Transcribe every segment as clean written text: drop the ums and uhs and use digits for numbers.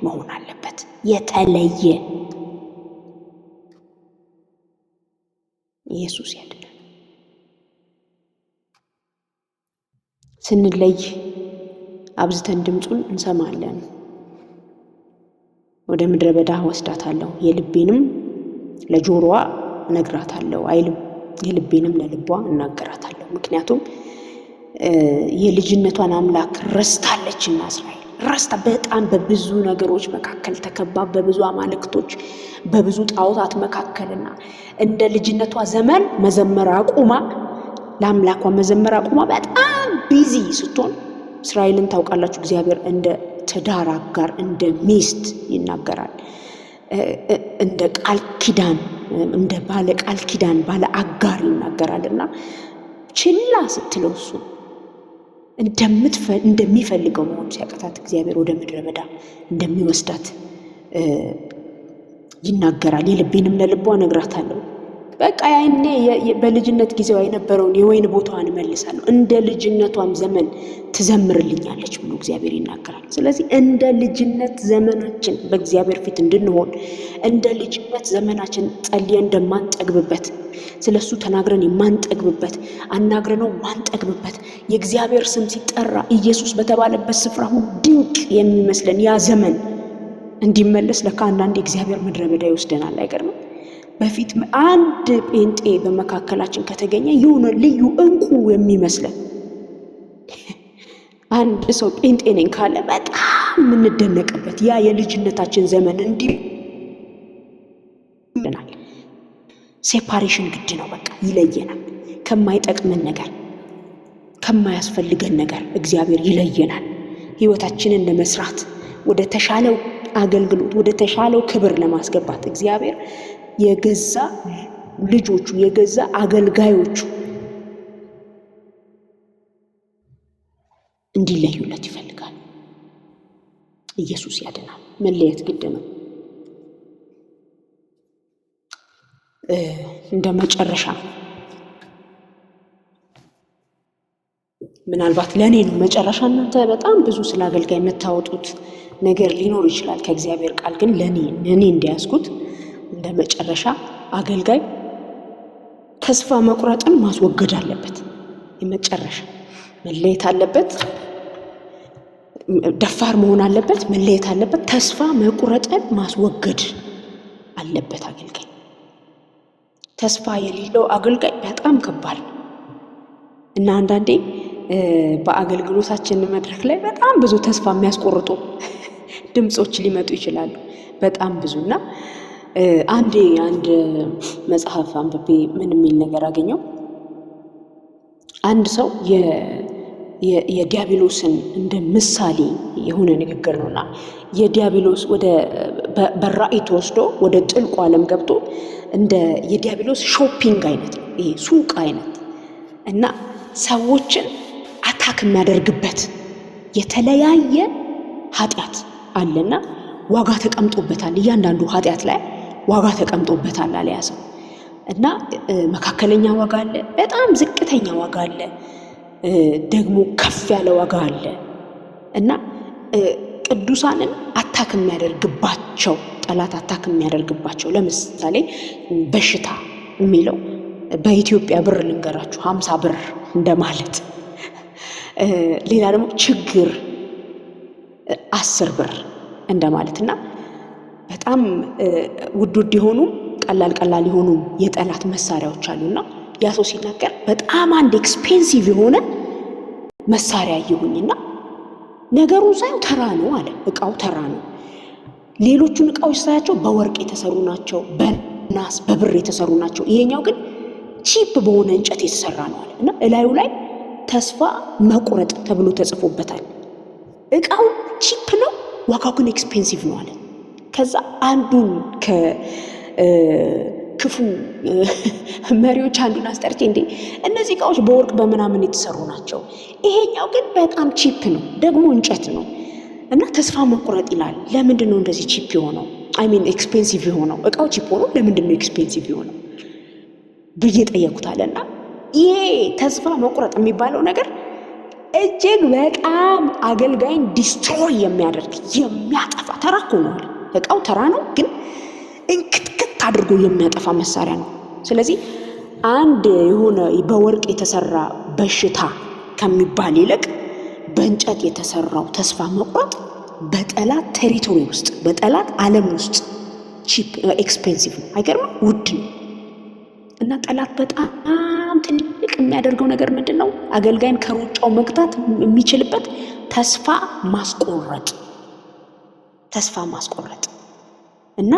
መሆን አለበት። የተለየ። ኢየሱስ ያድናል። ስንለይ አብዝተን ድምፁን እንሰማለን። ወደ ምድረ በዳ ወስዳታለሁ፣ የልቤንም ለጆሮዋ እነግራታለሁ አይልም። የልቤንም ለልቧ እናገራታለሁ። ምክንያቱም የልጅነቷን አምላክ ረስታለችና እስራኤል ረስታ በጣም በብዙ ነገሮች መካከል ተከባ፣ በብዙ አማልክቶች፣ በብዙ ጣዖታት መካከልና እንደ ልጅነቷ ዘመን መዘመር አቁማ፣ ለአምላኳ መዘመር አቁማ በጣም busy ስትሆን፣ እስራኤልን ታውቃላችሁ፣ እግዚአብሔር እንደ ትዳር አጋር፣ እንደ ሚስት ይናገራል። እንደ ቃል ኪዳን፣ እንደ ባለ ቃል ኪዳን፣ ባለ አጋር ይናገራል። እና ችላ ስትለው፣ እሱ እንደሚፈልገው መሆን ሲያቅታት እግዚአብሔር ወደ ምድረ በዳ እንደሚወስዳት ይናገራል። የልቤንም ለልቧ እነግራታለሁ። በቃ ያኔ በልጅነት ጊዜዋ የነበረውን የወይን ቦታዋን እመልሳለሁ፣ እንደ ልጅነቷም ዘመን ትዘምርልኛለች ብሎ እግዚአብሔር ይናገራል። ስለዚህ እንደ ልጅነት ዘመናችን በእግዚአብሔር ፊት እንድንሆን፣ እንደ ልጅነት ዘመናችን ጸልየን እንደማንጠግብበት፣ ስለ እሱ ተናግረን የማንጠግብበት፣ አናግረነው ማንጠግብበት፣ የእግዚአብሔር ስም ሲጠራ፣ ኢየሱስ በተባለበት ስፍራ ሁሉ ድንቅ የሚመስለን ያ ዘመን እንዲመለስ ለካ አንዳንድ እግዚአብሔር ምድረ በዳ ይወስደናል። አይገርምም? በፊት አንድ ጴንጤ በመካከላችን ከተገኘ የሆነ ልዩ እንቁ የሚመስለን፣ አንድ ሰው ጴንጤ ነኝ ካለ በጣም የምንደነቅበት ያ የልጅነታችን ዘመን እንዲህ ይለናል። Separation ግድ ነው። በቃ ይለየናል። ከማይጠቅመን ነገር፣ ከማያስፈልገን ነገር እግዚአብሔር ይለየናል። ህይወታችንን ለመስራት፣ ወደ ተሻለው አገልግሎት፣ ወደ ተሻለው ክብር ለማስገባት እግዚአብሔር የገዛ ልጆቹ፣ የገዛ አገልጋዮቹ እንዲለዩለት ይፈልጋል። ኢየሱስ ያድናል። መለየት ግድ ነው። እንደ መጨረሻ፣ ምናልባት ለእኔ ነው መጨረሻ። እናንተ በጣም ብዙ ስለ አገልጋይ የምታወጡት ነገር ሊኖር ይችላል ከእግዚአብሔር ቃል፣ ግን ለእኔ እኔ እንዲያዝኩት እንደ መጨረሻ አገልጋይ ተስፋ መቁረጥን ማስወገድ አለበት። የመጨረሻ መለየት አለበት። ደፋር መሆን አለበት። መለየት አለበት። ተስፋ መቁረጥን ማስወገድ አለበት አገልጋይ። ተስፋ የሌለው አገልጋይ በጣም ከባድ ነው። እና አንዳንዴ በአገልግሎታችን መድረክ ላይ በጣም ብዙ ተስፋ የሚያስቆርጡ ድምፆች ሊመጡ ይችላሉ። በጣም ብዙ። እና አንዴ አንድ መጽሐፍ አንብቤ ምን የሚል ነገር አገኘው? አንድ ሰው የዲያብሎስን እንደ ምሳሌ የሆነ ንግግር ነው። እና የዲያብሎስ ወደ በራእይ ተወስዶ ወደ ጥልቁ ዓለም ገብቶ እንደ የዲያብሎስ shopping አይነት ነው፣ ይሄ ሱቅ አይነት፣ እና ሰዎችን attack የሚያደርግበት የተለያየ ኃጢአት አለና ዋጋ ተቀምጦበታል። እያንዳንዱ ኃጢአት ላይ ዋጋ ተቀምጦበታል አለ ያ ሰው። እና መካከለኛ ዋጋ አለ፣ በጣም ዝቅተኛ ዋጋ አለ፣ ደግሞ ከፍ ያለ ዋጋ አለ። እና ቅዱሳንን attack የሚያደርግባቸው፣ ጠላት attack የሚያደርግባቸው፣ ለምሳሌ በሽታ የሚለው በኢትዮጵያ ብር ልንገራችሁ፣ 50 ብር እንደማለት። ሌላ ደግሞ ችግር 10 ብር እንደማለት። እና በጣም ውድ ውድ የሆኑ፣ ቀላል ቀላል የሆኑ የጠላት መሳሪያዎች አሉና ያ ሰው ሲናገር በጣም አንድ expensive የሆነ መሳሪያ አየሁኝና ነገሩን ሳየው ተራ ነው አለ። እቃው ተራ ነው። ሌሎቹን እቃዎች ሳያቸው በወርቅ የተሰሩ ናቸው፣ በናስ፣ በብር የተሰሩ ናቸው። ይሄኛው ግን cheap በሆነ እንጨት የተሰራ ነው አለ። እና እላዩ ላይ ተስፋ መቁረጥ ተብሎ ተጽፎበታል። እቃው cheap ነው፣ ዋጋው ግን expensive ነው አለ። ከዛ አንዱን ከክፉ መሪዎች አንዱን አስጠርቼ፣ እንዴ፣ እነዚህ እቃዎች በወርቅ በምናምን የተሰሩ ናቸው፣ ይሄኛው ግን በጣም cheap ነው፣ ደግሞ እንጨት ነው እና ተስፋ መቁረጥ ይላል። ለምንድን ነው እንደዚህ cheap የሆነው? I mean expensive የሆነው? እቃው cheap ሆኖ ለምንድን ነው expensive የሆነው ብዬ ጠየኩት አለና ይሄ ተስፋ መቁረጥ የሚባለው ነገር እጅግ በጣም አገልጋይን destroy የሚያደርግ፣ የሚያጠፋ፣ ተራ እኮ ነው አለ። እቃው ተራ ነው፣ ግን እንክትክት አድርጎ የሚያጠፋ መሳሪያ ነው። ስለዚህ አንድ የሆነ በወርቅ የተሰራ በሽታ ከሚባል ይልቅ በእንጨት የተሰራው ተስፋ መቁረጥ በጠላት territory ውስጥ፣ በጠላት ዓለም ውስጥ cheap expensive ነው። አይገርምም? ውድ ነው። እና ጠላት በጣም ትልቅ የሚያደርገው ነገር ምንድን ነው? አገልጋይን ከሩጫው መግታት የሚችልበት ተስፋ ማስቆረጥ፣ ተስፋ ማስቆረጥ። እና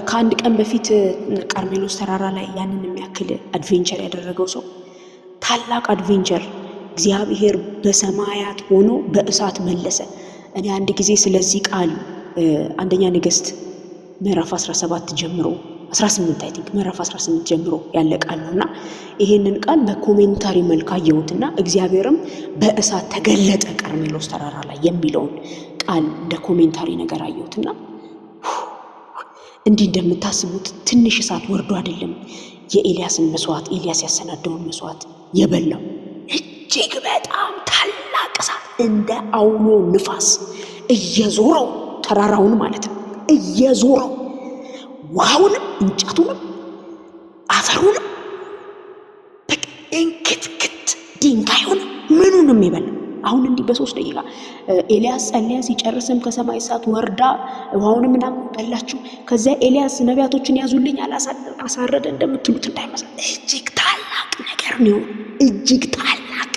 ከአንድ ቀን በፊት ቀርሜሎስ ተራራ ላይ ያንን የሚያክል adventure ያደረገው ሰው፣ ታላቅ adventure፣ እግዚአብሔር በሰማያት ሆኖ በእሳት መለሰ። እኔ አንድ ጊዜ ስለዚህ ቃል አንደኛ ነገሥት ምዕራፍ 17 ጀምሮ፣ 18 I think፣ ምዕራፍ 18 ጀምሮ ያለ ቃል ነው። እና ይሄንን ቃል በ commentary መልክ አየሁትና እግዚአብሔርም በእሳት ተገለጠ ቀርሜሎስ ተራራ ላይ የሚለውን ቃል እንደ commentary ነገር አየሁትና እንዲህ እንደምታስቡት ትንሽ እሳት ወርዶ አይደለም የኤልያስን መስዋዕት፣ ኤልያስ ያሰናዳውን መስዋዕት የበላው። እጅግ በጣም ታላቅ እሳት እንደ አውሎ ንፋስ እየዞረው፣ ተራራውን ማለት ነው፣ እየዞረው ውሃውንም እንጨቱንም አፈሩንም በቃ እንክትክት ድንጋዩንም ምኑንም የበላው። አሁን እንዲህ በ3 ደቂቃ ኤልያስ ጸለየ። ሲጨርስም ከሰማይ እሳት ወርዳ ውሃውንም ምናምን በላችው። ከዚያ ኤልያስ ነቢያቶችን ያዙልኝ አሳረደ እንደምትሉት እንዳይመስል እጅግ ታላቅ ነገር ነው። እጅግ ታላቅ፣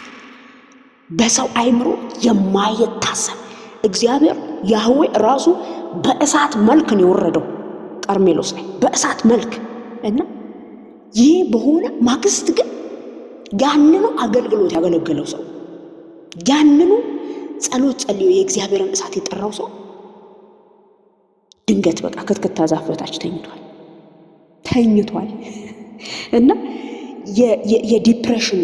በሰው አይምሮ የማይታሰብ፣ እግዚአብሔር ያህዌ ራሱ በእሳት መልክ ነው የወረደው ቀርሜሎስ ላይ በእሳት መልክ። እና ይህ በሆነ ማግስት ግን ያንኑ አገልግሎት ያገለገለው ሰው፣ ያንኑ ጸሎት ጸልዮ የእግዚአብሔርን እሳት የጠራው ሰው ድንገት በቃ ክትክታ ዛፍ በታች ተኝቷል፣ ተኝቷል። እና የ depression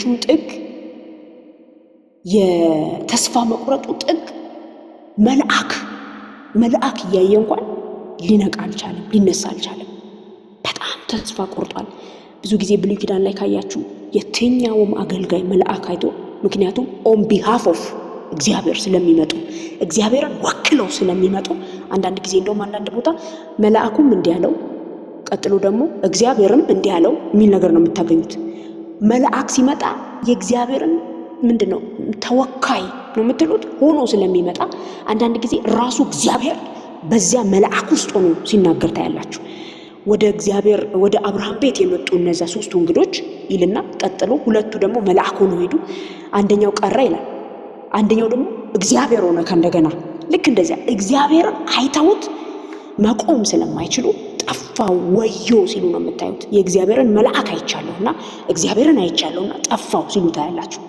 ኑ ጥግ፣ የተስፋ መቁረጡ ጥግ መልአክ እያየ እንኳን ሊነቃ አልቻለም፣ ሊነሳ አልቻለም። በጣም ተስፋ ቆርጧል። ብዙ ጊዜ ብሉይ ኪዳን ላይ ካያችሁ የትኛውም አገልጋይ መልአክ አይቶ፣ ምክንያቱም on behalf of እግዚአብሔር ስለሚመጡ፣ እግዚአብሔርን ወክለው ስለሚመጡ፣ አንዳንድ ጊዜ እንደውም አንዳንድ ቦታ መልአኩም እንዲህ ያለው፣ ቀጥሎ ደግሞ እግዚአብሔርም እንዲህ ያለው የሚል ነገር ነው የምታገኙት። መልአክ ሲመጣ የእግዚአብሔርን ምንድን ነው ተወካይ ነው የምትሉት ሆኖ ስለሚመጣ አንዳንድ ጊዜ ራሱ እግዚአብሔር በዚያ መልአክ ውስጥ ሆኖ ሲናገር ታያላችሁ። ወደ እግዚአብሔር ወደ አብርሃም ቤት የመጡ እነዚያ ሶስቱ እንግዶች ይልና ቀጥሎ ሁለቱ ደግሞ መልአክ ሆኖ ሄዱ፣ አንደኛው ቀረ ይላል። አንደኛው ደግሞ እግዚአብሔር ሆነ ከእንደገና። ልክ እንደዚያ እግዚአብሔርን አይተውት መቆም ስለማይችሉ ጠፋው ወዮ ሲሉ ነው የምታዩት። የእግዚአብሔርን መልአክ አይቻለሁና፣ እግዚአብሔርን አይቻለሁና ጠፋው ሲሉ ታያላችሁ።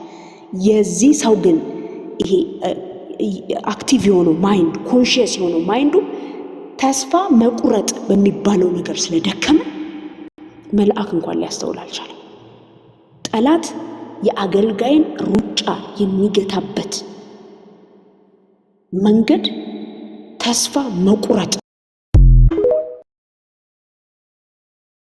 የዚህ ሰው ግን ይሄ active የሆነው mind፣ conscious የሆነው mind ኡ ተስፋ መቁረጥ በሚባለው ነገር ስለደከመ መልአክ እንኳን ሊያስተውል አልቻለም። ጠላት የአገልጋይን ሩጫ የሚገታበት መንገድ ተስፋ መቁረጥ።